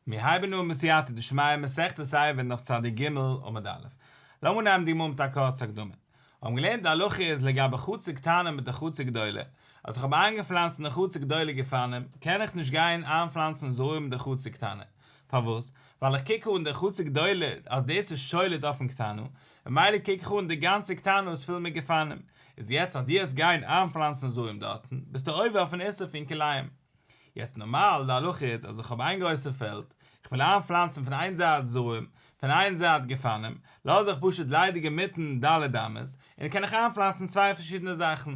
מיר הייבן אן בסייעתא דשמיא מסכת עירובין דף צדיק ג עמוד א'. לאמיר נעמען די גמרא מיט א קורצע הקדמה. מיר האבן געלערנט די הלכה איז לגבי חצר קטנה מיט די חצר גדולה, אז איך האב איינגעפלאנצט אין די חצר גדולה גפנים, קען איך נישט גיין איינפלאנצן זרעים אין די חצר קטנה. פארוואס? ווייל איך קוק אן די חצר גדולה אז דאס איז שולט אויפן קטנה, ממילא קוק איך אן די גאנצע קטנה איז פול מיט גפנים. איז יעצט אז דו העסט גיין איינפלאנצן זרעים דארטן, ביסטו עובר אויפן איסור פון כלאים. יעצט נארמאל די הלכה איז אז איך האב איין גרויסע פעלד, איך וויל איינפלאנצן פון איין זייט זרעים, פון איין זייט גפנים, לאז איך פשוט ליידיג אינמיטן ד' אמות, און קען איך איינפלאנצן צוויי פארשידענע זאכן.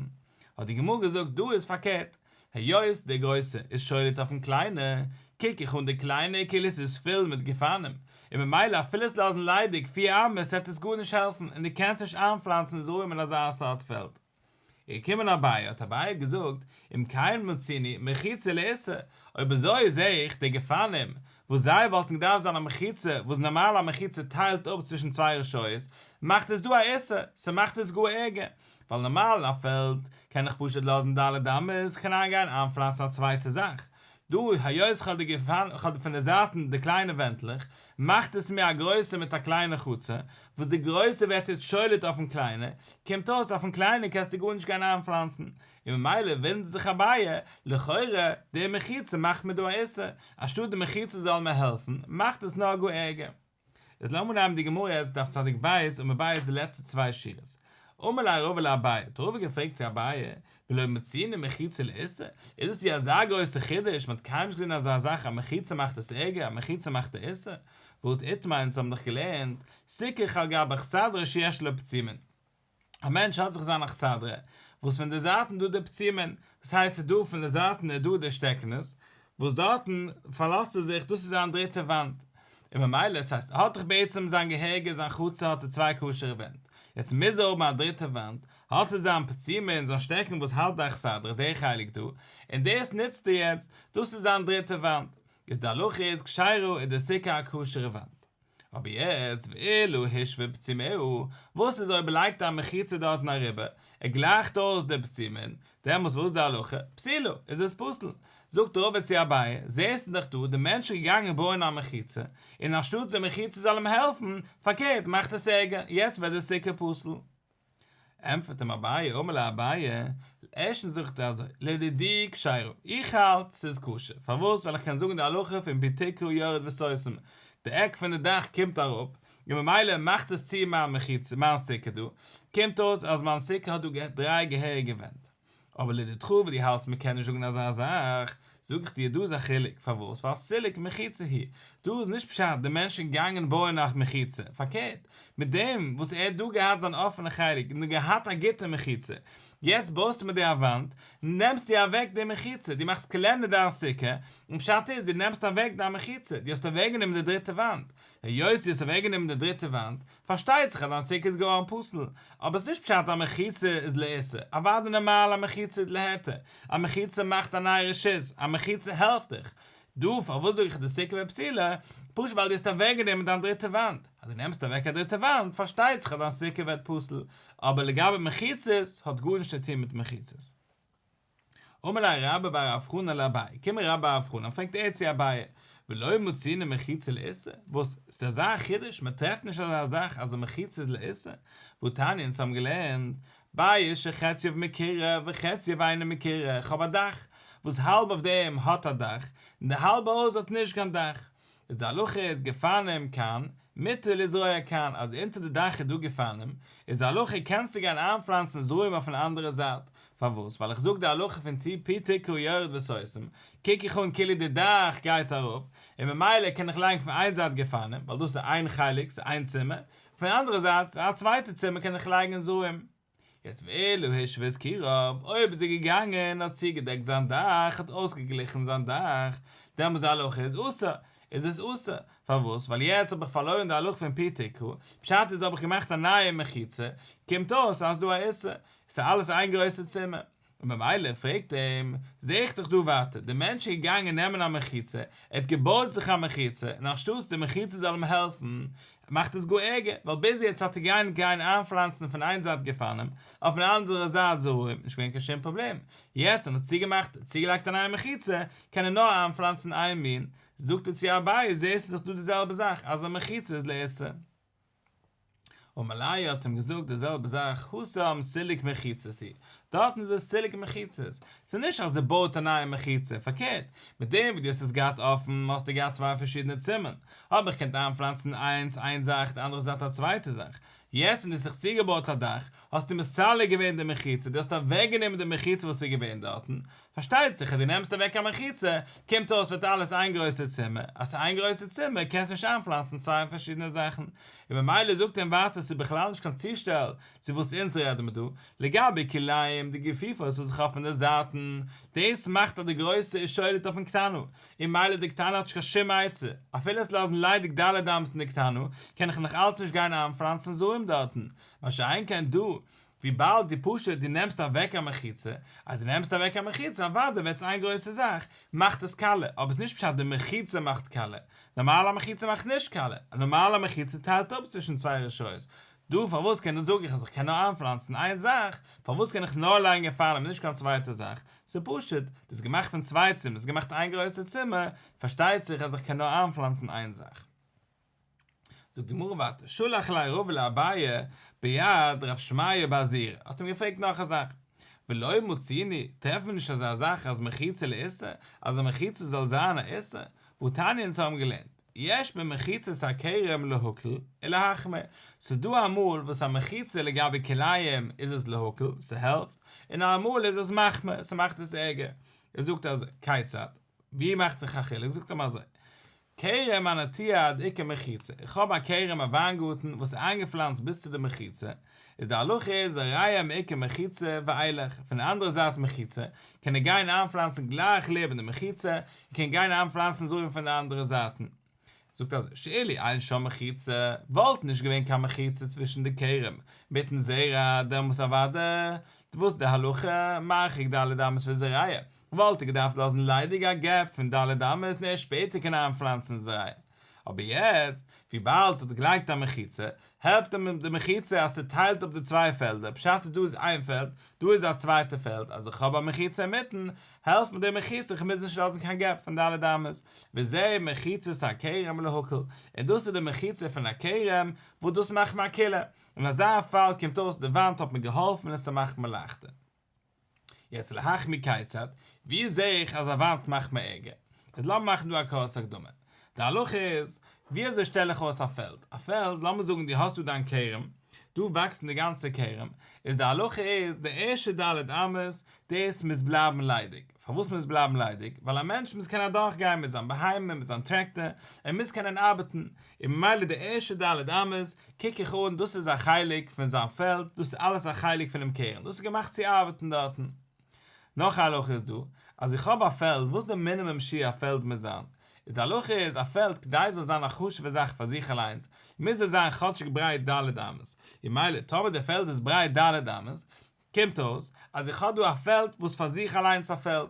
האט די גמרא געזאגט דא איז פארקערט, היות די גרויסע איז שולט אויפן קליינע, קוק איך אן די קליינע כאילו עס איז פול מיט גפנים, און ממילא אפילו עס לאזן ליידיג פיר אמות וועט עס גארנישט העלפן און דו קענסט נישט איינפלאנצן זרעים אין אזא סארט פעלד. איז געקומען אביי האט אביי געזאגט אם כן מצינו מחיצה לאיסור, אויב אזוי זעה איך די גפנים וואס זיי וואלטן געדארפט זיין א מחיצה וואס נארמאל א מחיצה טיילט אפ צווישן צוויי רשויות מאכט עס דא א איסור, ס'מאכט עס גאר ערגער, ווייל נארמאל אין א פעלד קען איך פשוט לאזן ד' אמות כ'קען איינגיין איינפלאנצן א צווייטע זאך, דא היות כ'האב די גפנים כ'האב פון די זייטן די קליינע ווענטלעך מאכט עס מיר א גרויסע מיט א קליינע חצר, וואס די גרויסע ווערט יעצט שולט אויפן קליינע, קומט אויס אויפן קליינע קענסטו גארנישט גיין איינפלאנצן, און ממילא וואונדערט זיך אביי, לכאורה די מחיצה מאכט מיר דא א איסור, אנשטאט די מחיצה זאל מיר העלפן, מאכט עס נאר גאר ערגער. איז לאמיר נעמען די גמרא יעצט דף צדיק ב' עמוד ב' די לעצטע צוויי שורות. אמר ליה רבא לאביי, האט רבא געפרעגט צו אביי, ולא מצינו מחיצה לאיסור? איז דאס דיר אזא גרויסע חידוש, מען האט קיינמאל נישט געזען אזא זאך א מחיצה מאכט עס ערגער, א מחיצה מאכט א איסור? והא איתמר אונז האבן דאך געלערנט, סיכך על גבי אכסדרה שיש לה פצימין. א מענטש האט זיך זיין אכסדרה, וואס פון די זייטן דא די פצימין, דאס הייסט ס'איז דא פון די זייטן איז דא די שטעקענעס, וואס דארטן פארלאזט ער זיך, דאס איז זיין דריטע וואנט, און ממילא עס הייסט ער האט דאך בעצם זיין געהעריגע זיין חצר האט ער צוויי כשר'ע ווענט, יעצט מוז ער האבן א דריטע וואנט, האט ער זיין פצימין און זיין שטעקן וואס האלט די אכסדרה די חלק דא, און דאס נוצט ער יעצט, דאס איז זיין דריטע וואנט, איז די הלכה איז כשרה איז די סוכה א כשר'ע וואנט. אבער יעצט ואילו השווה פצימיה, וואס איז אויב ער לייגט א מחיצה דארטן אריבער, ער גלייכט אויס די פצימין, דעמאלס וואס איז די הלכה? פסולה, איז עס פסול. זאגט רבא צו אביי, זעסטו דאך דא, די מענטש איז געגאנגען בויען א מחיצה, און אנשטאט די מחיצה זאל אים העלפן, פארקערט מאכט עס ערגער, יעצט ווערט די סוכה פסול. ענטפערט אים אביי, אמר ליה אביי, ערשטנס זאגט ער אזוי, לדידי כשרה, איך האלט ס'איז כשר, פארוואס? ווייל איך קען זאגן די הלכה פון פי תקרה יורד וסותם, די עק פון די דאך קומט אראפ, און ממילא מאכט עס צו מיין מחיצה, מיין סוכה דא, קומט אויס אז מיין סוכה האט דא דריי געהעריגע ווענט. אבער לדידך וואס דו האלטסט מען קען נישט זאגן אזא זאך, זאג איך דיר דא איז א חילוק, פארוואס? ווייל סילוק מחיצה היא, דא איז נישט פשט די מענטש איז געגאנגען בויען א מחיצה, פארקערט, מיט דעם וואס ער האט דא געהאט זיין אפענע חלק און געהאט א גוטע מחיצה, יעצט בויסטו מיט דיר א וואנט, נעמסטו אוועק די מחיצה, דו מאכסט קלענער דיין סוכה, און פשט איז דו נעמסט אוועק דיין מחיצה, דו האסט אוועקגענומען די דריטע וואנט, היות דו האסט אוועקגענומען די דריטע וואנט, פארשטייט זיך אז דיין סוכה איז געווארן פסול, אבער עס איז נישט פשט א מחיצה איז לאיסור, אוודאי נארמאל א מחיצה איז להיתר, א מחיצה מאכט א נייע רשות, א מחיצה העלפט דיך, דא פארוואס זאג איך די סוכה ווערט פסולה, פשוט ווייל דו האסט אוועקגענומען דיין דריטע וואנט, אז דו נעמסט אוועק א דריטע וואנט פארשטייט זיך אז דיין סוכה ווערט פסול, אבער לגבי מחיצות האט גארנישט צו טון מיט מחיצות. אמר ליה רבה בר רב חנן לאביי, קומט רבה בר רב חנן פרעגט ער צו אביי, ולא מצינו מחיצה לאיסור, וואס, ס'איז אזא חידוש, מען טרעפט נישט אזא זאך אז א מחיצה איז לאיסור, והתניא אונז האבן געלערנט, בית שחציו מקורה וחציו אינו מקורה, איך האב א דאך, וואס האלב אויף דעם האט א דאך, און די האלבע הויז האט נישט קיין דאך, איז די הלכה איז גפנים כאן, מותר לזרוע כאן, אז אונטער די דאך איז דא גפנים, איז די הלכה קענסטו גיין איינפלאנצן זרעים אויפן אנדערע זייט, פארוואס? ווייל איך זאג די הלכה פון ת פי תקרה יורד וסותם, קוק איך אן כאילו די דאך גייט אראפ, און ממילא קען איך לייגן פון איין זייט גפנים, ווייל דאס איז איין חלק, ס'איז איין צימער, פון די אנדערע זייט, א צווייטע צימער קען איך לייגן זרעים. יעצט ואילו השווה את קיריו, אויב איז ער געגאנגען און האט צוגעדעקט זיין דאך, האט אויסגעגליכן זיין דאך, דעמאלס די הלכה איז אסור, איז עס אסור, פארוואס? ווייל יעצט האב איך פארלוירן די הלכה פון פי תקרה, פשט איז האב איך געמאכט א נייע מחיצה, קומט אויס אז דא א איסור, עס איז אלעס איין גרויסע צימער. און ממילא פרעגט אים, זע איך דאך דא ווייטער, דער מענטש איז געגאנגען נעמען א מחיצה, ער האט געבויט זיך א מחיצה, און אנשטאטס די מחיצה זאל אים העלפן. מאכט עס גאר ערגער, ווייל ביז יעצט האט ער געקענט גיין איינפלאנצן פון איין זייט גפנים, אויפן אנדערע זייט זרעים, נישט געווען קיין שום פראבלעם, יעצט ווען ער האט צוגעמאכט, צוגעלייגט א נייע מחיצה, קען ער נאר איינפלאנצן איין מין, זאגט ער צו אביי, זעסטו דאך דא די זעלבע זאך, אז א מחיצה איז לאיסור. אמר ליה האט אים געזאגט די זעלבע זאך, התם סילוק מחיצות הוא, דארטן איז עס סילוק מחיצות, ס'איז נישט אז ער בויט א נייע מחיצה, פארקערט, מיט דעם וואס דו האסט עס געהאט אפן האסטו געהאט צוויי פארשידענע צימערן, האב איך געקענט איינפלאנצן איינס איין זאך די אנדערע זייט א צווייטע זאך, יעצט ווען דו האסט זיך צוגעבויט א דאך, האסטו מסלק געווען די מחיצה, דו האסט אוועקגענומען די מחיצה וואס איז געווען דארטן, פארשטייט זיך אז דו נעמסט אוועק א מחיצה, קומט אויס ווערט אלעס איין גרויסע צימער, אז ס'איז איין גרויסע צימער קענסטו נישט איינפלאנצן צוויי פארשידענע זאכן, און ממילא זאגט אים ווייטער ס'איז בכלל נישט קיין צושטעל צו וואס אונז רעדן מיר דא, לגבי כלאים די גיפופות וואס איך האב פון די זייטן, דאס מאכט אז די גרויסע איז שולט אויפן קטנה, און ממילא די קטנה האט נישט קיין שום עצה, אפילו עס לאזן ליידיג ד' אמות אין די קטנה, קען איך נאך אלץ נישט גיין איינפלאנצן זרעים דארטן, מה שאין כן דא, וויבאלד דו פשוט דו נעמסט אוועק א מחיצה, אז דו נעמסט אוועק א מחיצה אוודאי ווערט עס איין גרויסע זאך, מאכט עס קאלע, אבער עס איז נישט פשט די מחיצה מאכט קאלע, נארמאלע מחיצה מאכט נישט קאלע, א נארמאלע מחיצה טיילט אפ צווישן צוויי רשויות, דא פארוואס קען זאג איך אז איך קען נאר איינפלאנצן איין זאך, פארוואס קען איך נאר לייגן גפנים און נישט קיין צווייטע זאך, ס'איז פשוט, דאס איז געמאכט פון צוויי צימער, ס'איז געמאכט איין גרויסע צימער, פארשטייט זיך אז איך קען נאר איינפלאנצן איין זאך. זאגט די גמרא ווייטער, שלח ליה רבא לאביי ביד רב שמעיה בר זירא, האט אים געפרעגט נאך א זאך, ולא מצינו, טרעפט מען נישט אזא זאך אז מחיצה לאיסור, אז א מחיצה זאל זיין א איסור, והתניא אונז האבן געלערנט, יש במחיצות הכרם להקל ולהחמיר, ס'דא אמאל וואס א מחיצה לגבי כלאים איז עס להקל, ס'העלפט, און אמאל איז עס מחמיר, ס'מאכט עס ערגער. ער זאגט אזוי, כיצד? ווי מאכט זיך א חילוק? זאגט אים אזוי, כרם הנטוע עד עיקר מחיצה, איך האב א כרם א וויינגארטן וואס איז איינגעפלאנצט ביז צו די מחיצה, איז די הלכה איז זורע מעיקר מחיצה ואילך, פון די אנדערע זייט מחיצה, קען ער גיין איינפלאנצן גלייך לעבן די מחיצה, און קען גיין איינפלאנצן זרעים פון די אנדערע זייטן. זאגט אזוי, שאילו אין שם מחיצה, וואלט נישט געווען קיין מחיצה צווישן די כרם מיטן זרע, דעמאלס אוודאי, וואס די הלכה, מרחיק ד' אמות וזורע, וואלט ער געדארפט לאזן ליידיג א gap פון ד' אמות און ערשט שפעטער קענען איינפלאנצן זרע. אבער יעצט, וויבאלד ער האט געלייגט א מחיצה, העלפט אים די מחיצה אז ס'טיילט אפ די צוויי פעלדער, פשט איז דא איז איין פעלד, דא איז א צווייטע פעלד, אז איך האב א מחיצה אינמיטן, העלפט מיר די מחיצה איך מוז נישט לאזן קיין gap פון ד' אמות, וזה מחיצת הכרם להקל, און דאס איז די מחיצה פון א כרם וואס דאס מאכט מיר א קולא, אין אזא פאל קומט אויס די וואנט האט מיר געהאלפן און ס'מאכט מיר לייכטער. יעצט להחמיר כיצד, ווי זעה איך אז א וואנט מאכט מיר ערגער? איז לאמיר מאכן דא א קורצע הקדמה. די הלכה איז, ווי אזוי שטעל איך אויס א פעלד? א פעלד, לאמיר זאגן דו האסט דא דיין כרם, דא וואקסן די גאנצע כרם, איז די הלכה איז, די ערשטע ד' אמות, דאס מוז בלייבן ליידיג. פארוואס מוז בלייבן ליידיג? ווייל א מענטש מוז קענען אדורכגיין מיט זיין בהמה, מיט זיין טרעקטער, ער מוז קענען ארבעטן, און ממילא די ערשטע ד' אמות קוק איך אן דאס איז א חלק פון זיין פעלד, דאס איז אלעס א חלק פונעם כרם, דאס איז געמאכט צו ארבעטן דארטן. נאך א הלכה איז דא, אז איך האב א פעלד, וואס איז די מינימום שיעור א פעלד מוז זיין? איז די הלכה איז, א פעלד כדי עס זאל זיין א חשוב'ע זאך פאר זיך אליינס, מוז עס זיין כאטשיג ברייט ד' אמות, און ממילא טאמער די פעלד איז ברייט ד' אמות, קומט אויס אז איך האב דא א פעלד וואס פאר זיך אליינס א פעלד.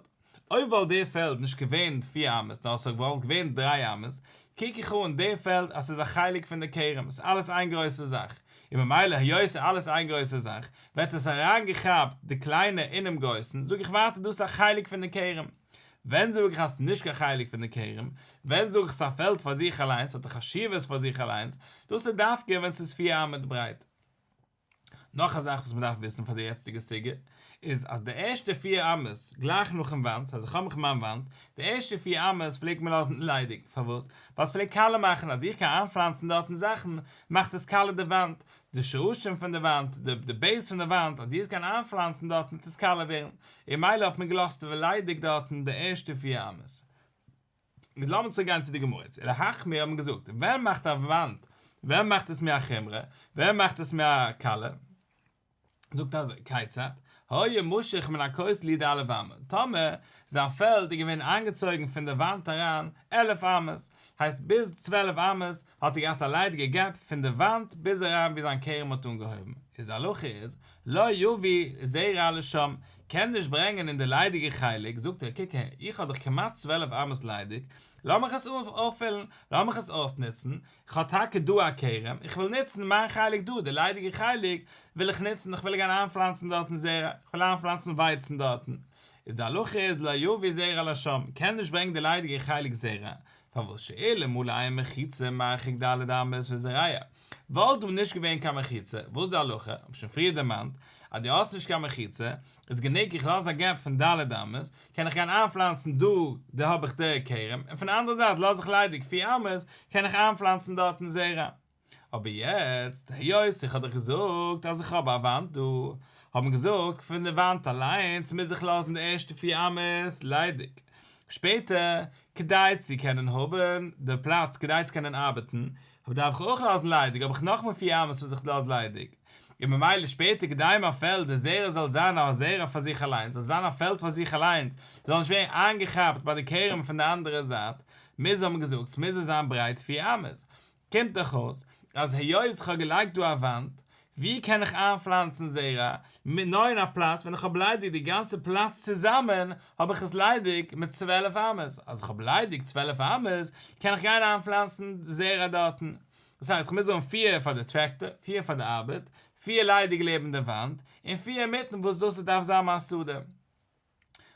אויב וואלט די פעלד נישט געווען פיר אמות נאר עס וואלט געווען דריי אמות, קוק איך אן די פעלד אז ס'איז א חלק פון די כרם, ס'איז אלעס איין גרויסע זאך, און ממילא היות ס'איז אלעס איין גרויסע זאך, ווערט עס אריינגעכאפט די קליינע אינעם גרויסן, זאג איך ווייטער דאס איז א חלק פון די כרם. ווען זאג איך אז ס'איז נישט קיין חלק פון די כרם? ווען זאג איך ס'איז א פעלד פאר זיך אליינס, האט א חשיבות פאר זיך אליינס, דאס איז דווקא ווען ס'איז פיר אמות ברייט. נאך א זאך וואס מ'דארף וויסן פאר די יעצטיגע סוגיא, איז אז די ערשטע פיר אמות גלייך נאכן וואנט, אז איך האב מיך מיין וואנט, די ערשטע פיר אמות פלעגט מען לאזן ליידיג, פארוואס? ווייל ס'פלעגט קאלע מאכן, אז איך קען איינפלאנצן דארטן זאכן, מאכט עס קאלע די וואנט, די שרשים פון די וואנט, די base פון די וואנט, אז דו קענסט איינפלאנצן דארטן וועט עס קאלע ווערן, און מילא האט מען געלאזט ליידיג דארטן די ערשטע פיר אמות. איז לאמיר צוריק גיין צו די גמרא יעצט, ולהחמיר האט מען געזאגט, ווען מאכט א וואנט, ווען מאכט עס מיר א חומרא, ווען מאכט עס מיר א קולא, זאגט אזוי, כיצד, היה משוך מן הכותל י"א אמה, טאמער זיין פעלד איז געווען איינגעצויגן פון די וואנט אריין 11 אמות, הייסט ביז 12 אמות האט ער געהאט א ליידיגע gap פון די וואנט ביז אריין ווי זיין כרם האט אנגעהויבן, איז די הלכה איז, לא יביא זרע לשם, קען נישט ברענגען אין די ליידיגע חלק, זאגט ער, קוק אהער, איך האב דאך כמעט 12 אמות ליידיג, לאמיך עס אויפפילן, לאמיך עס אויסנוצן, איך האב טאקע דא א כרם, איך וויל נוצן מיין חלק דא, די ליידיגע חלק וויל איך נוצן, איך וויל גיין איינפלאנצן דארטן זרע, איך וויל איינפלאנצן ווייצן דארטן. איז די הלכה איז לא יביא זרע לשם, קען נישט ברענגן די ליידיגע חלק זרע, פארוואס שאלמלא אין מחיצה מרחיק ד' אמות וזורע, וואלט דא נישט געווען קיין מחיצה, וואס איז די הלכה, האב שוין פריער דערמאנט, אז דו האסט נישט קיין מחיצה, איז גענוג איך לאז א gap פון ד' אמות, קען איך גיין איינפלאנצן דא, דא האב איך די כרם, און פון די אנדערע זייט לאז איך ליידיג פיר אמות, קען איך איינפלאנצן דארטן זרע. אבער יעצט, היות איך האב דאך געזאגט אז איך האב א וואנט דא, האט מען געזאגט פון די וואנט אליינס מוז איך לאזן די ערשטע פיר אמות ליידיג, שפעטער, כדי צו קענען האבן די פלאץ כדי צו קענען ארבעטן, דארף איך אויך לאזן ליידיג, האב איך נאכמאל פיר אמות וואס איך לאז ליידיג. און ממילא שפעטער כדי מיין פעלד די זרע זאל זיין א זרע פאר זיך אליינס, זאל זיין א פעלד פאר זיך אליינס, זאל נישט ווערן איינגעכאפט ביי די כרם פון די אנדערע זייט, מוז האבן געזאגט ס'מוז עס זיין ברייט פיר אמות. קומט דאך אויס אז היות איך האב געלייגט דא א וואנט, ווי קען איך איינפלאנצן זרע נאר אין א פלאץ ווען איך האב ליידיג די גאנצע פלאץ צוזאמען האב איך עס ליידיג מיט 12 אמות, אז איך האב ליידיג 12 אמות קען איך גיין איינפלאנצן זרע דארטן, דאס הייסט איך מוז האבן פיר פאר די טרעקטאר, פיר פאר די ארבעט, פיר ליידיג לעבן די וואנט, און פיר אינמיטן וואס דאס דארף זיין מיין שדה.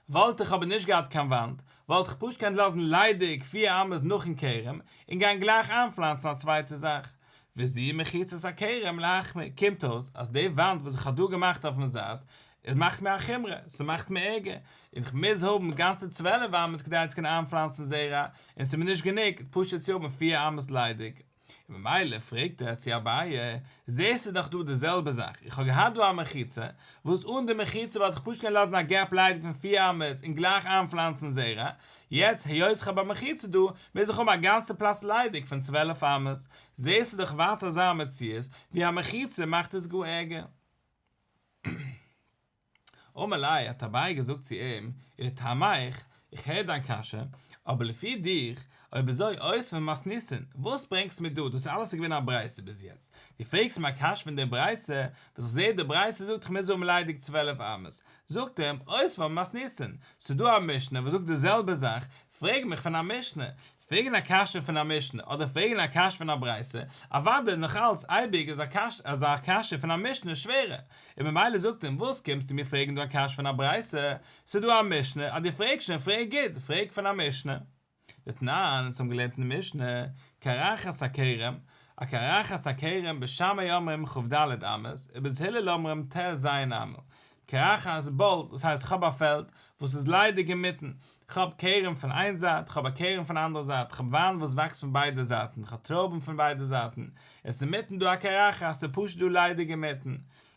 וואלט איך אבער נישט געהאט קיין וואנט, וואלט איך פשוט געקענט לאזן ליידיג פיר אמות נאכן כרם, און גיין גלייך איינפלאנצן א צווייטע זאך. וזו מחיצת הכרם להחמיר, קומט אויס אז די וואנט וואס איך האב דא געמאכט אויפן זייט, עס מאכט מיר א חומרא, ס'מאכט מיר ערגער, און איך מוז האבן גאנצע 12 אמות כדי צו קענען איינפלאנצן זרע, און ס'איז מיר נישט גענוג פשוט צו האבן פיר אמות ליידיג. און ממילא פרעגט ער צו אביי, זעסטו דאך דא די זעלבע זאך, איך האב געהאט דא א מחיצה, וואס אן די מחיצה וואלט איך פשוט געקענט לאזן א gap ליידיג פון פיר אמות און גלייך איינפלאנצן זרע, יעצט היות איך האב א מחיצה דא, מוז איך האבן א גאנצע פלאץ ליידיג פון 12 אמות, זעסטו דאך ווייטער אזא מציאות ווי א מחיצה מאכט עס גאר ערגער. אמר ליה, האט אביי געזאגט צו אים, ולטעמיך, איך הער דיין קשיא, אבער לפי דיך, אויב אזוי אותבה ממתניתין, וואס ברענגסטו מיר דא, דאס אלעס איז געווען א ברייתא ביז יעצט, דו פרעגסט מיר א קשיא פון דער ברייתא, וואס איך זעה די ברייתא זאגט איך מוז האבן ליידיג 12 אמות, זאגט אים, אותבה ממתניתין, ס'איז דא א משנה וואס זאגט די זעלבע זאך, פרעג מיך פון א משנה, פרעגן א קשיא פון א משנה אדער פרעגן א קשיא פון א ברייתא, אוודאי נאך אלץ אייביג איז א קשיא אזא קשיא פון א משנה שווערער, און ממילא זאגט אים וואס קומסטו מיר פרעגן דא א קשיא פון א ברייתא, ס'איז דא א משנה, אז דו פרעגסט שוין פרעג גוט, פרעג פון א משנה. דתנן, אונז האבן געלערנט אין די משנה, קרחת הכרם, א קרחת הכרם בית שמאי אומרים כ"ד אמות, ובית הלל אומרים ט"ז אמה. קרחת בולט, דאס הייסט כ'האב א פעלד וואס איז ליידיג אינמיטן, כ'האב כרם פון איין זייט, כ'האב א כרם פון אנדערע זייט, כ'האב וויין וואס וואקסט פון ביידע זייטן, כ'האב טרויבן פון ביידע זייטן, עס איז אינמיטן דא א קרחת, ס'איז פשוט דא ליידיג אינמיטן.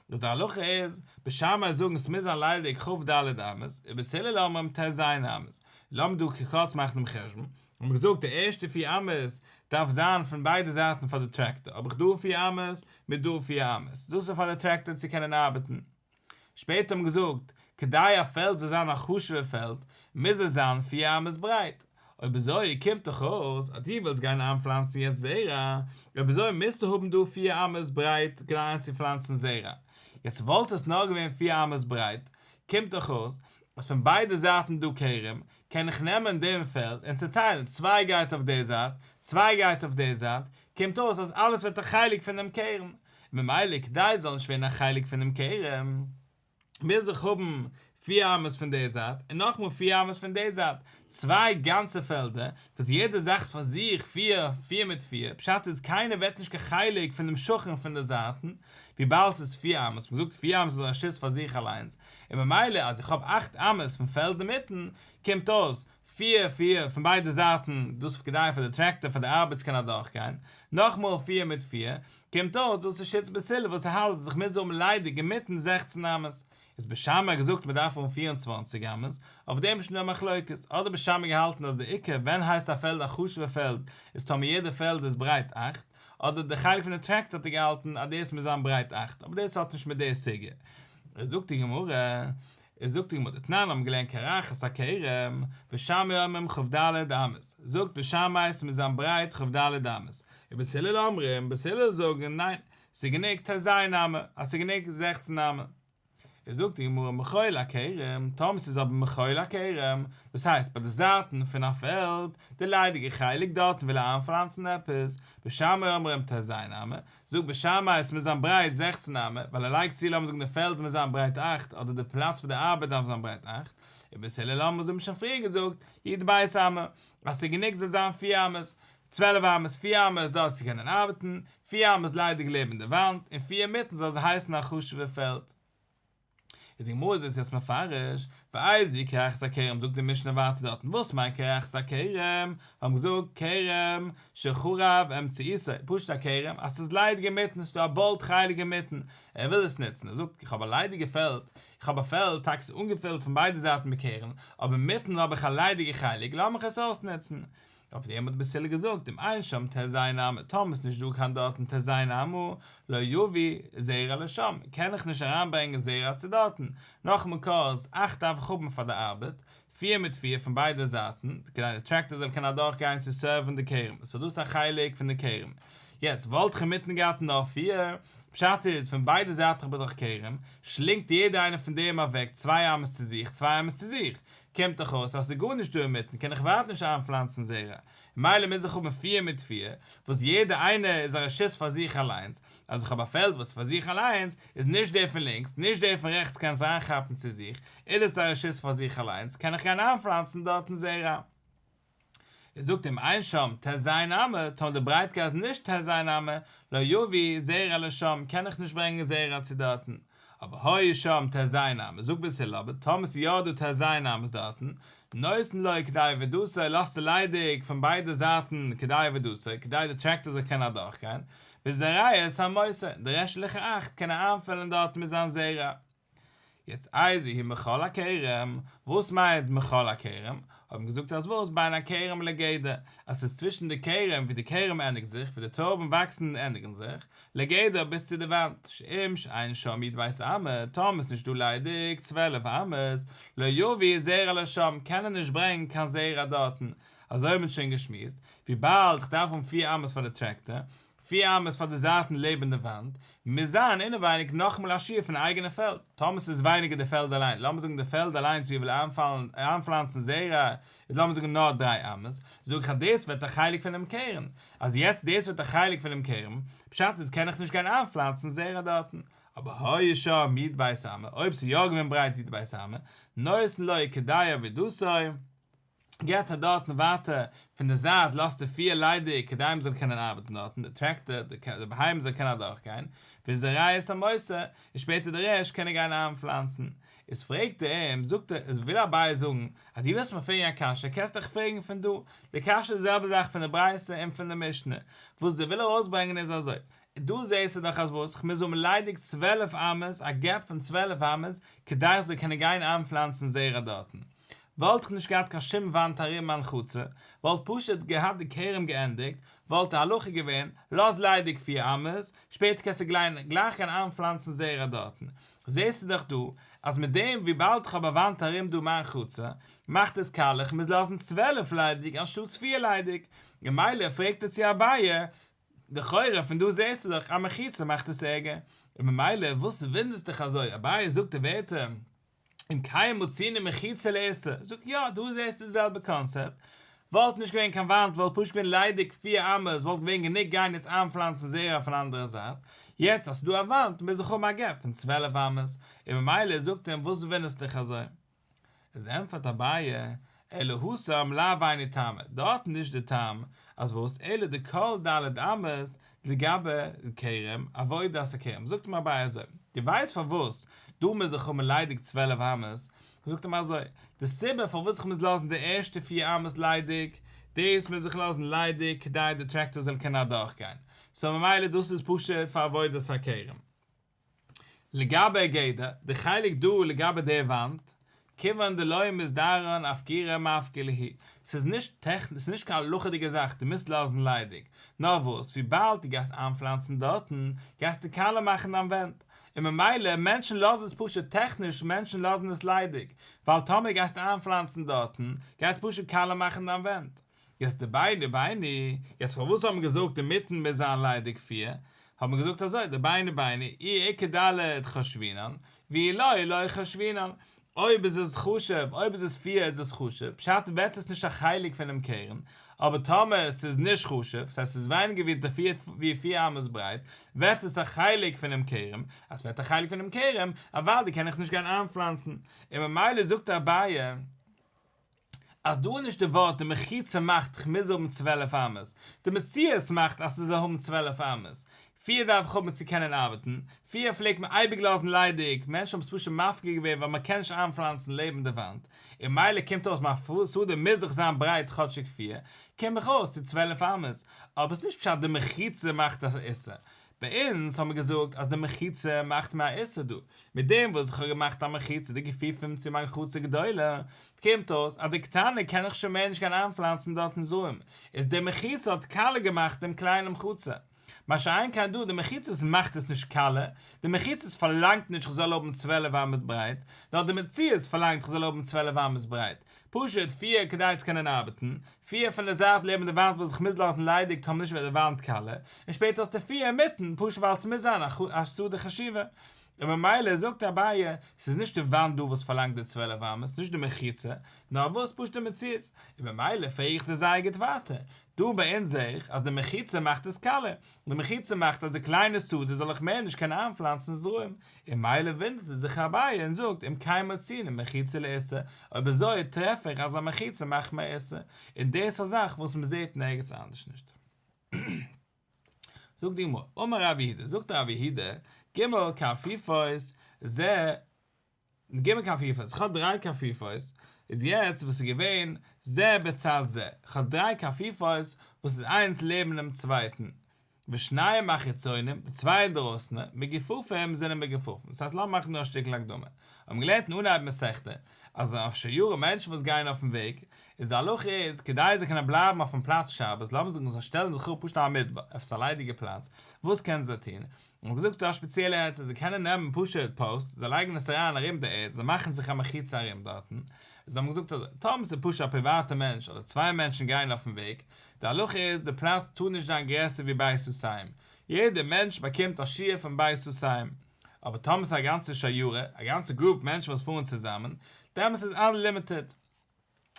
וואס די הלכה איז, בית שמאי זאגן עס מוז זיין ליידיג כ"ד אמות, ובית הלל אומרים ט"ז אמות. לאמיר דא קורץ מאכן דעם חשבון, האבן מיר געזאגט די ערשטע פיר אמות דארף זיין פון ביידע זייטן פאר די טרעקטאר, האב איך דא פיר אמות מיט דא פיר אמות, דאס איז פאר די טרעקטאר צו קענען ארבעטן. שפעטער האבן געזאגט, כדי א פעלד זאל זיין א חשוב'ע פעלד, מוז עס זיין פיר אמות ברייט. אויב אזוי קומט דאך אויס אז דו ווילסט גיין איינפלאנצן יעצט זרע, אויב אזוי מוזטו האבן דא פיר אמות ברייט כדי איינצופלאנצן זרע. יעצט וואלט עס נאר געווען פיר אמות ברייט, קומט דאך אויס אז פון ביידע זייטן דא כרם, קען איך נעמען דעם פעלד און צעטיילן, צוויי גייט אויף די זייט, צוויי גייט אויף די זייט, קומט אויס אז אלעס ווערט א חלק פון דעם כרם. ממילא כדי זאל נישט ווערן א חלק פון דעם כרם, מוז איך האבן פיר אמות פון די זייט, און נאכמאל פיר אמות פון די זייט, צוויי גאנצע פעלדער, וואס יעדע זאך איז פאר זיך פיר, פיר מיט פיר, פשט איז קיינער ווערט נישט קיין חלק פון דעם שכן פון די זייטן, וויבאלד ס'איז פיר אמות, מ'האט געזאגט פיר אמות איז א רשות פאר זיך אליינס, און ממילא אז איך האב אכט אמות פון פעלד אינמיטן, קומט אויס פיר פיר פון ביידע זייטן, דאס איז כדי פאר די טרעקטאר פאר די ארבעט צו קענען אדורכגיין, נאכמאל פיר מיט פיר, קומט אויס דאס איז שיטת בית הלל וואס האלט אז איך מוז האבן ליידיג אינמיטן 16 אמות, איז בית שמאי געזאגט מען דארף האבן 24 אמות, אויף דעם איז שוין דא א מחלוקת, אדער בית שמאי געהאלטן אז די עיקר ווען הייסט א פעלד א חשוב'ע פעלד איז טאמער יעדע פעלד איז ברייט אכט, אדער די חלק פון די טרעקטאר האט ער געהאלטן אז דאס מוז זיין ברייט אכט, אבער דאס האט נישט מיט די סוגיא. זאגט די גמרא, איז זאגט די גמרא, דתנן האבן געלערנט קרחת הכרם, בית שמאי אומרים כ"ד אמות, זאגט בית שמאי עס מוז זיין ברייט כ"ד אמות, ובית הלל אומרים, בית הלל זאגן ניין, ס'איז גענוג ט"ז אמה, אז ס'איז גענוג 16 אמה. איז זאגט די גמרא מחול הכרם, טאמער ס'איז אבער מחול הכרם, דאס הייסט ביי די זייטן פון א פעלד, די ליידיגע חלק דארטן וויל ער איינפלאנצן עפעס, בית שמאי אומרים ט"ז אמה, זאגט בית שמאי עס מוז זיין ברייט זעכצן אמה, ווייל ער לייגט צו לאמיר זאגן די פעלד מוז זיין ברייט אכט אדער די פלאץ פאר די ארבעט דארף זיין ברייט אכט, ובית הלל אומרים אזוי האבן שוין פריער געזאגט, י"ב אמה, אז ס'איז גענוג זאל זיין פיר אמות, צוועלף אמות, פיר אמות דארט צו קענען ארבעטן, פיר אמות ליידיג לעבן די וואנט, און פיר אינמיטן זאל עס הייסן א חשוב'ע פעלד. און די גמרא איז עס יעצט מפרש, ואיזו היא קרחת הכרם, זאגט די משנה ווייטער דארטן, וואס מיינט קרחת הכרם? האבן געזאגט, כרם שחרב אמצעיתו, פשוט א כרם, אז ס'איז ליידיג אינמיטן, ס'איז דא א בולד חלק אינמיטן, ער וויל עס נוצן, ער זאגט, איך האב א ליידיגע פעלד, איך האב א פעלד, טאקע ס'איז אנגעפילט פון ביידע זייטן מיט כרם, אבער אינמיטן האב איך א ליידיגע חלק, לאמיך עס אויסנוצן. אויף דעם האט בית הלל געזאגט אם אין שם ט"ז אמה, טאמער איז נישט דא קיין דארטן ט"ז אמה, לא יביא זרע לשם, קען איך נישט אריינברענגען זרע צו דארטן, נאכאמאל קורץ, אכט דארף איך האבן פאר די ארבעט, פיר מיט פיר פון ביידע זייטן, כדי די טרעקטאר זאל קענען אדורך גיין צו סערוון די כרם, סאו דאס איז א חלק פון די כרם. יעצט וואלט איך אינמיטן געהאט נאר פיר, פשט איז פון ביידע זייטן האב איך דאך כרם, שלינגט יעדע איינע פון דעם אוועק צוויי אמות צו זיך, צוויי אמות צו זיך, קומט דאך אויס אז ס'איז גארנישט דא אינמיטן קען איך ווייטער נישט איינפלאנצן זרע, ממילא מוז איך האבן פיר מיט פיר, וואס יעדע איינע איז א רשות פאר זיך אליינס, אז איך האב א פעלד וואס איז פאר זיך אליינס, איז נישט דער פון לינקס, נישט דער פון רעכטס קען עס אריינכאפן צו זיך, איז עס א רשות פאר זיך אליינס, קען איך גיין איינפלאנצן דארטן זרע. ער זאגט אם אין שם ט"ז אמה, טאמער די ברייטקייט איז נישט ט"ז אמה, לא יביא זרע לשם, קען איך נישט ברענגען זרע צו דארטן. אבער היו שם ט"ז אמה, זאגט בית הלל אבער טאמער ס'איז יא דא ט"ז אמות דארטן, נותן לו כדי עבודתו, לאזט ער ליידיג פון ביידע זייטן כדי עבודתו, כדי די טרעקטאר זאל קענען אדורכגיין, וזורע את המותר, די רעשטליכע אכט קען ער איינפילן דארטן מיט זיין זרע. יעצט איזו היא מחול הכרם, וואס מיינט מחול הכרם? האט מען געזאגט אז וואס בין הכרם לגדר, אז ס'איז צווישן די כרם ווי די כרם ענדיגט זיך, ווי די טרויבן וואקסן און ענדיגן זיך, לגדר ביז צו די וואנט, שאם שאין שם י"ב אמה, טאמער איז נישט דא ליידיג צוועלף אמות, לא יביא זרע לשם, קען ער נישט ברענגן קיין זרע דארטן, אזוי האט מען שוין געשמועסט, וויבאלד כ'דארף האבן פיר אמות פאר די טרעקטאר, פיר אמות פאר די זייטן לעבן די וואנט, מוז זיין אינעווייניג נאכאמאל א שיעור פון אייגענע פעלד, טאמער ס'איז ווייניגער די פעלד אליין, לאמיר זאגן די פעלד אליינס ווי ער וויל איינפלאנצן זרע איז לאמיר זאגן נאר דריי אמות, זאג איך אז דאס ווערט א חלק פונעם כרם, אז יעצט דאס ווערט א חלק פונעם כרם, פשט איז קען איך נישט גיין איינפלאנצן זרע דארטן, אבער היו שם י"ב אמה, אויב ס'איז יא געווען ברייט י"ב אמה, נותן לו כדי עבודתו. געט ער דארטן ווייטער פון די זייט לאזט ער פיר ליידיג כדי מען זאל קענען ארבעטן דארטן, די טרעקטאר, די בהמה זאל קענען אדורך גיין, וזורע את המותר, און שפעטער די רעשט קען ער גיין איינפלאנצן. איז פרעגט ער אים, זאגט ער, איז וויל אביי זאגן, אז דו ווילסט מיר פרעגן א קשיא, קענסט דאך פרעגן פון דא, די קשיא איז די זעלבע זאך פון די ברייתא און פון די משנה, וואס דער וויל ארויסברענגען איז אזוי, דא זעסטו דאך אז וואס? כ'מוז האבן ליידיג צוועלף אמות, א gap פון צוועלף אמות, כדי איך זאל קענען גיין איינפלאנצן זרע דארטן. וואלט איך נישט געהאט קיין שום וואנט ארום מיין חצר, וואלט פשוט געהאט די כרם געענדיגט, וואלט די הלכה געווען, לאז ליידיג פיר אמות, שפעטער קענסטו גלייך גיין איינפלאנצן זרע דארטן. זעסטו דאך דא, אז מיט דעם וויבאלד כ'האב א וואנט ארום דא מיין חצר, מאכט עס קאלע, כ'מוז לאזן צוועלף ליידיג אנשטאטס פיר ליידיג. ממילא פרעגט ער צו אביי, לכאורה פון דא זעסטו דאך אז מחיצה מאכט עס ערגער, און ממילא וואס וואונדערסט דיך אזוי, אביי זאגט די ווערטער אם כן מצינו מחיצה לאיסור, זאג איך יא דא זעסטו די זעלבע קאנסעפט, וואלט נישט געווען קיין וואנט וואלט פשוט געווען ליידיג פיר אמות וואלט געווען גענוג גיין יעצט איינפלאנצן זרע פון אנדערע זייט, יעצט אז ס'דא א וואנט מוז איך האבן א gap פון צוועלף אמות, און ממילא זאגט אים וואס וואונדערסט דיך אזוי. איז ענטפערט אביי, אלא התם לאו היינו טעמא, דארט נישט די טעם, אז וואס, אלא דכל ד' אמות לגבי כרם, עבודת הכרם, זאגט אים אביי אזוי, דו ווייסט פארוואס דא מוז איך האבן ליידיג צוועלף אמות, זאגט אים אזוי, די סיבה פארוואס איך מוז לאזן די ערשטע פיר אמות ליידיג, דאס מוז איך לאזן ליידיג כדי די טרעקטאר זאל קענען אדורכגיין, סאו ממילא דאס איז פשוט פאר עבודת הכרם. לגבי גדר, די חלק דא לגבי די וואנט, כיוון דלא מזדרען אפקורי מפקר להו, ס'איז נישט טעכניש, ס'איז נישט קיין הלכה'דיגע זאך דו מוזט לאזן ליידיג, נאר וואס וויבאלד דו גייסט איינפלאנצן דארטן, גייסטו קאלע מאכן דיין ווענט, און ממילא מענטשן לאזן עס פשוט טעכניש מענטשן לאזן עס ליידיג, ווייל טאמער גייסטו איינפלאנצן דארטן, גייסט פשוט קאלע מאכן דיין ווענט. יעצט דביני וביני, יעצט פארוואס האט מען געזאגט אינמיטן מוז זיין ליידיג פיר, האט מען געזאגט אזוי דביני וביני, אי איכא ד' חושבינן, ואי לא, לא חשבינן. אויב איז עס חשוב, אויב איז עס פיר איז עס חשוב, פשט ווערט עס נישט א חלק פונעם כרם, אבער טאמער עס איז נישט חשוב, ס'הייסט עס איז ווייניגער ווי די פיר ווי פיר אמות ברייט, ווערט עס א חלק פונעם כרם, אז ס'ווערט א חלק פונעם כרם, אוודאי קען איך נישט גיין איינפלאנצן, און ממילא זאגט אביי, אז דא איז נישט די ווארט די מחיצה מאכט כ'מוז האבן 12 אמות, די מציאות מאכט אז ס'זאל האבן 12 אמות, פיר דארף איך האבן צו קענען ארבעטן, פיר פלעגט מען אייביג לאזן ליידיג, מענטשן האבן עס פשוט מפקיר געווען ווייל מען קען נישט איינפלאנצן לעבן די וואנט, און מילא קומט אויס מיין שדה מוז דאך זיין ברייט כאטשיג פיר, קום איך אויס צו 12 אמות, אבער ס'נישט פשט די מחיצה מאכט א איסור, ביי אונז האבן מיר געזאגט אז די מחיצה מאכט מיר א איסור דא, מיט דעם וואס איך האב געמאכט א מחיצה די גפיפים צו מיין חצר גדולה, קומט אויס אז די קטנה קען איך שוין מער נישט גיין איינפלאנצן דארטן זרעים, איז די מחיצה האט קאלע געמאכט דעם קליינעם חצר. מה שאין כן דא, די מחיצות מאכט עס נישט קאלע, די מחיצות פארלאנגט נישט איך זאל האבן 12 אמות ברייט, נאר די מציאות פארלאנגט איך זאל האבן 12 אמות ברייט. פשוט פיר כדי צו קענען ארבעטן, פיר פון די זייט לעבן די וואנט וואס איך מוז לאזן ליידיג טאמער נישט ווערט די וואנט קאלע, און שפעטער האסטו פיר אינמיטן, פשוט ווייל ס'מוז זיין א שדה חשובה. און ממילא זאגט אביי, ס'איז נישט די וואנט דא וואס פארלאנגט די 12 אמות, נישט די מחיצה, נאר וואס פשוט די מציאות. און ממילא פרעג איך דיר זייער גוט ווייטער. דא ביי אונז זעה איך אז די מחיצה מאכט עס קאלע, די מחיצה מאכט אז די קליינע שדה זאל איך מער נישט קענען איינפלאנצן זרעים, און מילא וואונדערט ער זיך אביי און זאגט אם כן מצינו מחיצה לאיסור, אויב אזוי טרעף איך אז א מחיצה מאכט מיר איסור, און דאס איז א זאך וואס מען זעט נערגעץ אנדערש נישט. זאגט די גמרא, אמר רב יהודה, זאגט רב יהודה, ג' קרפיפות זה ג' קרפיפות, איך האב דריי קרפיפות, איז יעצט וואס איז געווען זה בצד זה, איך האב דריי קרפיפות וואס איז איינס לעבן דעם צווייטן, ושניים החיצונים, די צוויי אינדרויסנע, מגופפים זענען מגופפים, דאס הייסט לאמיר מאכן דא א שטיקל הקדמה, האבן געלערנט אין אנהייב מסכתא, אז אויף שיירה מענטשן וואס גייען אויפן וועג, איז די הלכה איז, כדי זיי קענען בלייבן אויפן פלאץ שבת, לאמיר זאגן זיי שטעלן זיך אפ פשוט אין א מדבר, עפעס א ליידיגע פלאץ, וואס קענען זיי טון? און געזאגט ס'דא א ספעציעלע היתר, זיי קענען נעמען פשוט posts, זיי לייגן עס אריין ארום די ערד, זיי מאכן זיך א מחיצה ארום דארטן, זיי האבן געזאגט אז טאמער ס'איז פשוט א פריוואטע מענטש אדער צוויי מענטשן גייען אויפן וועג, די הלכה איז די פלאץ טאר נישט זיין גרעסער ווי בית סאתים, יעדע מענטש באקומט א שיעור פון בית סאתים, אבער טאמער ס'איז א גאנצע שיירה, א גאנצע group מענטשן וואס פארן צוזאמען, דעמאלס איז unlimited.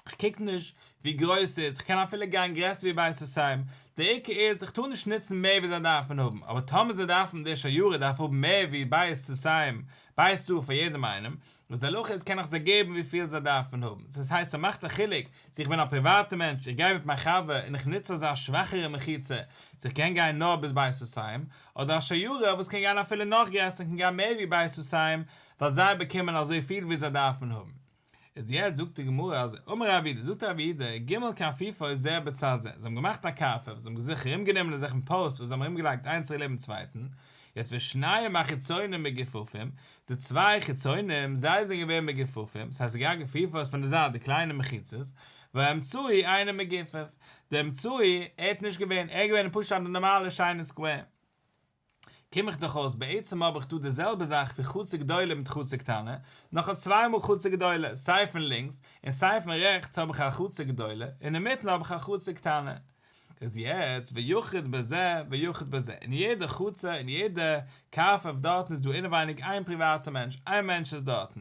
כ'קוק נישט ווי גרויס ס'איז, כ'קען אפילו גיין גרעסער ווי בית סאתים, דער עיקר איז איך טאר נישט נוצן מער ווי זיי דארפן האבן, אבער טאמער זיי דארפן די שיירה דארף האבן מער ווי בית סאתים, בית סאה פאר יעדעם איינעם, וואס די הלכה איז קען איך זיי געבן וויפיל זיי דארפן האבן, דאס הייסט ס'מאכט א חילוק צו איך בין א פריוואטע מענטש איך גיי מיט מיין חבר און איך נוץ אזא שוואכערע מחיצה צו איך קען גיין נאר ביז בית סאתים, אדער א שיירה וואס קען גיין אפילו נאך גרעסער און קען גיין מער ווי בית סאתים ווייל זיי באקומען אזויפיל ווי זיי דארפן האבן. איז יעצט זאגט די גמרא אז אמר רב יהודה, זאגט רב יהודה, ג' קרפיפות זה בצד זה, זיי האבן געמאכט א קרפף, זיי האבן זיך ארום גענומען אזעלכן posts וואס זיי האבן ארום געלייגט איינס לעבן צווייטן, יעצט ושניים החיצונים מגופפים, די צוויי חיצונים, זיי זענען געווען מגופפים, ס'הייסט ס'איז געווען גפיפות פון די זייט די קליינע מחיצות, והאמצעי אינו מגופף, די אמצעי, ער האט נישט געווען, ער איז געווען פשוט א נארמאלע שיינע square. קום איך דאך אויס, בעצם האב איך דא די זעלבע זאך ווי חצר גדולה מיט חצר קטנה, נאר כ'האב צוויי מאל חצר גדולה, סיי פון לינקס און סיי פון רעכטס האב איך א חצר גדולה, און אינמיטן האב איך א חצר קטנה. איז יעצט ויחיד בזה ויחיד בזה, אין יעדע חצר אין יעדע קרפף דארטן איז דא אינעווייניג איין פריוואטע מענטש, איין מענטש איז דארטן.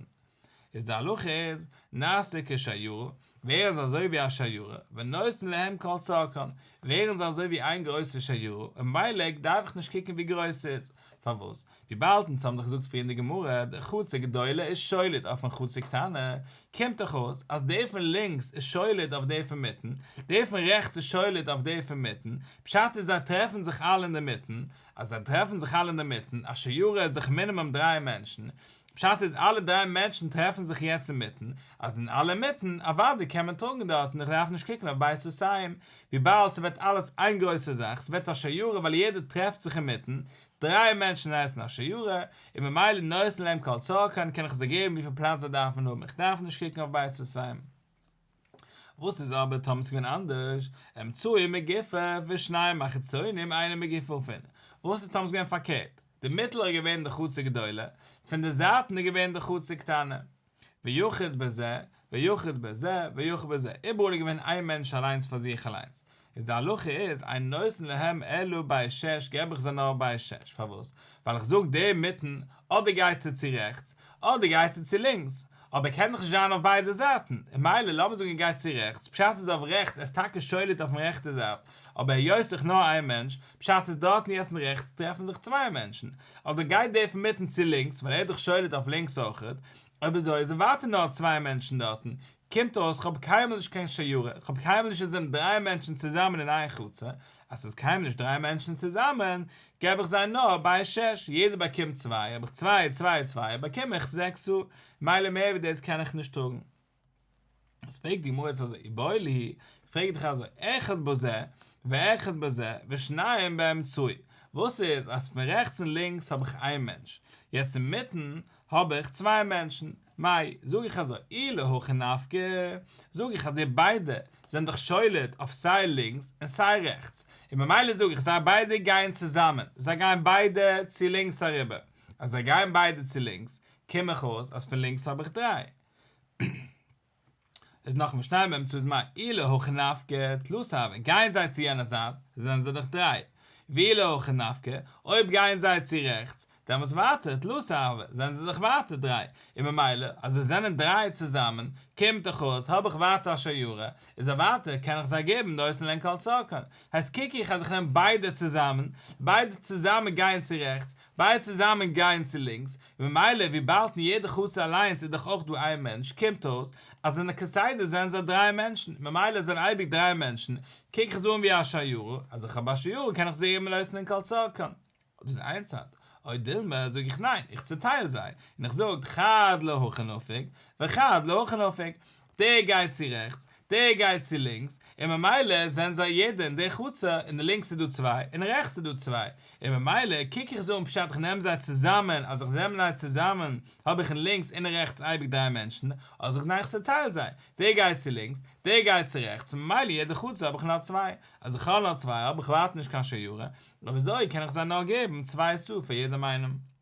איז די הלכה איז, נעשה כשיירה, ווערן זיי אזוי ווי א שיירה, ונותן להם כל צרכן, ווערן זיי אזוי ווי איין גרויסע שיירה, און ממילא דארף איך נישט קוקן ווי גרויס ס'איז, פארוואס? וויבאלד אונז האבן דאך געזאגט פריער אין די גמרא, די חצר גדולה איז שולט אויפן חצר קטנה, קומט דאך אויס אז דער פון לינקס איז שולט אויף דער פון מיטן, דער פון רעכטס איז שולט אויף דער פון מיטן, פשט איז זיי טרעפן זיך אלע אינדערמיטן, אז זיי טרעפן זיך אלע אינדערמיטן, א שיירה איז דאך מינימום דריי מענטשן, פשט איז אלע דריי מענטשן טרעפן זיך יעצט אינמיטן, אז אין אלע מיטן, אוודאי קען מען טראגן דארטן, איך דארף נישט קוקן אויף בית סאתים, וויבאלד ס'ווערט אלעס איין גרויסע זאך, ס'ווערט א שיירה ווייל יעדער טרעפט זיך אינמיטן, דריי מענטשן הייסן א שיירה, און ממילא נותן להם כל צרכן קען איך זיי געבן וויפיל פלאץ זיי דארפן האבן, איך דארף נישט קוקן אויף בית סאתים. וואס איז אבער טאמער ס'איז געווען אנדערש, אמצעי מגופף ושניים החיצונים אינם מגופפין, וואס איז טאמער ס'איז געווען פארקערט, די מיטל איז געווען די חצר גדולה, פון די זייטן איז געווען די חצר קטנה. ויחיד בזה, ויחיד בזה, ויחיד בזה, איבעראל איז געווען איין מענטש אליינס פאר זיך אליינס. איז די הלכה איז אין נותן להם אלא בית שש געב איך זיי נאר בית שש, פארוואס? ווייל איך זאג דער אינמיטן אדער גייט ער צו רעכטס אדער גייט ער צו לינקס, אבער ער קען דאך נישט זיין אויף ביידע זייטן, און מילא לאמיר זאגן ער גייט צו רעכטס, פשט איז אויף רעכטס ער איז טאקע שולט אויפן רעכטע זייט, אבער היות ס'איז נאר איין מענטש, פשט איז דארטן יעצט אין רעכטס טרעפן זיך צוויי מענטשן, אדער גייט דער פון מיטן צו לינקס ווייל ער איז דאך שולט אויף לינקס אויכעט, אויב אזוי איז ווייטער נאר צוויי מענטשן דארטן, קומט אויס כ'האב קיינמאל נישט קיין שיירה, כ'האב קיינמאל נישט עס זענען דריי מענטשן צוזאמען אין איין חצר, אז ס'איז קיינמאל נישט דריי מענטשן צוזאמען, געב איך זיי נאר בית שש, יעדער באקומט צוויי, האב איך צוויי צוויי צוויי, באקום איך זעקס סאה, מילא מער ווי דאס קען איך נישט טראגן. איז פרעגט די גמרא יעצט אזוי, איבעיא להו, פרעג דיך אזוי, אחד בזה ואחד בזה ושניים באמצעי, וואס איז אז פון רעכטס און לינקס האב איך איין מענטש, יעצט אינמיטן האב איך צוויי מענטשן, מאי, זאג איך אזוי, אי להכי נפקי, זאג איך אז די ביידע זענען דאך שולט אויף סיי לינקס און סיי רעכטס, און ממילא זאג איך זיי ביידע גייען צוזאמען, זיי גייען ביידע צו לינקס אריבער, אז זיי גייען ביידע צו לינקס, קום איך אויס אז פון לינקס האב איך דריי. איז נאכאמאל ושניים באמצעי איז מאי אי להכי נפקי תלתא הוו, גייען זיי צו יענע זייט זענען זיי דאך דריי, ואי להכי נפקי, אויב גייען זיי צו רעכטס, דעמאלטס ווייטער תלתא הוו, זענען זיי דאך ווייטער דריי, און ממילא אז זיי זענען דריי צוזאמען, קומט דאך אויס האב איך ווייטער א שיירה, איז א ווייטער קען איך זיי געבן נותן להן כל צרכן, הייסט קוק איך אז איך נעם ביידע צוזאמען, ביידע צוזאמען גייען צו רעכטס, ביידע צוזאמען גייען צו לינקס, און ממילא וויבאלד אין יעדע חצר אליינס איז דאך אויך דא איין מענטש, קומט אויס אז אין כסדר זענען זיי דריי מענטשן, ממילא זענען אייביג דריי מענטשן, קוק איך עס אן ווי א שיירה, אז איך האב א שיירה קען איך זיי געבן נותן להן כל צרכן. דאס איז איין צד. או דילמא זאג איך ניין, איך צוטייל זיי, און איך זאג חד להכי נפיק, וחד להכי נפיק, דער גייט צו רעכטס, דער גייט צו לינקס, און ממילא זענען זיי יעדער אין די חצר, אין די לינקס איז דא צוויי, און רעכטס איז דא צוויי, און ממילא קוק איך זיי אן פשט איך נעם זיי צוזאמען, אז איך נעם זיי צוזאמען האב איך אין לינקס און אין רעכטס אייביג דריי מענטשן, אדער זאג איך ניין איך צוטייל זיי, דער גייט צו לינקס, דער גייט צו רעכטס, ממילא יעדע חצר האב איך נאר צוויי, אז איך האב נאר צוויי האב איך ווייטער נישט קיין שיירה, אויב אזוי קען איך זיי נאר געבן צוויי סאה פאר יעדעם איינעם.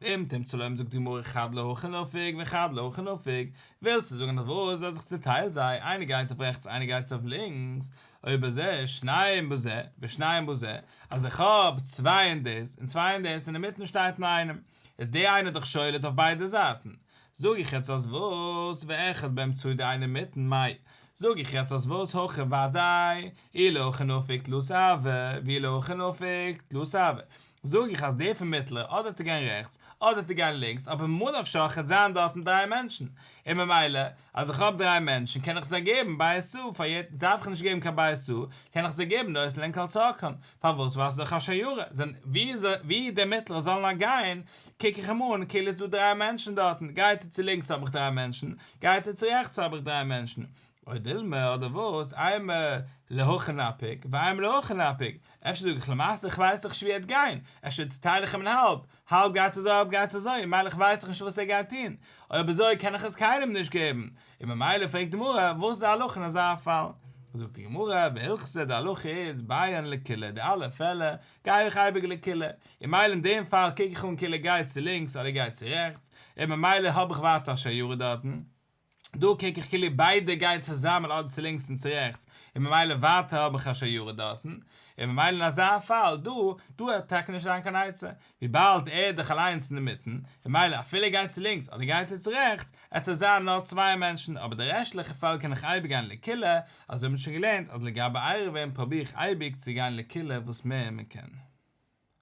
ואם תמצא לומר זאגט די גמרא חד להכי נפיק וחד להכי נפיק, ווילסטו זאגן אז וואס אז איך צוטייל זיי, איינער גייט אויף רעכטס איינער גייט אויף לינקס, אויב אזוי שניים בזה ושניים בזה, אז איך האב צוויי אין דאס און צוויי אין דאס און אינמיטן שטייט נאר איינעם, איז דער איינער דאך שולט אויף ביידע זייטן, זאג איך יעצט אז וואס ואחד באמצעי די איינער אינמיטן מאי, זאג איך יעצט אז וואס הכא ודאי, אי להכי נפיק תלתא הוו, ואי להכי נפיק תלתא הוו, זאג איך אז דער פון מיטלער אדער וועט ער גיין רעכטס אדער וועט ער גיין לינקס אבער ממה נפשך וועט זיין דארטן דריי מענטשן און ממילא אז איך האב דריי מענטשן קען איך זיי געבן בית סאה פאר יעדן דארף איך נישט געבן קיין בית סאה קען איך זיי געבן נותן להן כל צרכן פארוואס ווייל ס'איז דאך א שיירה זענען ווי ווי דער מיטלער זאל נאר גיין קוק איך אים אן כאילו איז דא דריי מענטשן דארטן גייט ער צו לינקס האב איך דריי מענטשן גייט ער צו רעכטס האב איך דריי מענטשן או דילמא אדער וואס, אימא להכי נפיק, ואימא להכי נפיק, אפשר זאג איך למעשה איך ווייס דאך נישט ווי ער וועט גיין, אפשר צוטייל איך אים אין האלב, האלב גייט אזוי האלב גייט אזוי, ממילא איך ווייס דאך נישט וואס ער גייט טון, אויב אזוי קען איך עס קיינעם נישט געבן, און ממילא פרעגט די גמרא וואס איז די הלכה אין אזא פאל? זאגט די גמרא, והלכתא די הלכה איז ביין לקולא די אלע פעלער גיי איך אייביג לקולא, און ממילא אין דעם פאל קוק איך אן כאילו ער גייט צו לינקס אדער ער גייט צו רעכטס, און ממילא האב איך ווייטער א שיירה דארטן. דא קוק איך כאילו ביידע גייען צוזאמען אדער צו לינקס און צו רעכטס, און ממילא ווייטער האב איך א שיירה דארטן, און ממילא אין אזא פאל דא, דא וועט טאקע נישט זיין קיין עצה, וויבאלד ער איז דאך אליינס אינמיטן, און ממילא אפילו ער גייט צו לינקס אדער גייט ער צו רעכטס, עט עס זיין נאר צוויי מענטשן, אבער די רעשטליכע פאל קען איך אייביג גיין לקולא, אזוי האט מען שוין געלערנט אז לגבי עירובין פרוביר איך אייביג צו גיין לקולא וואס מער מען קען.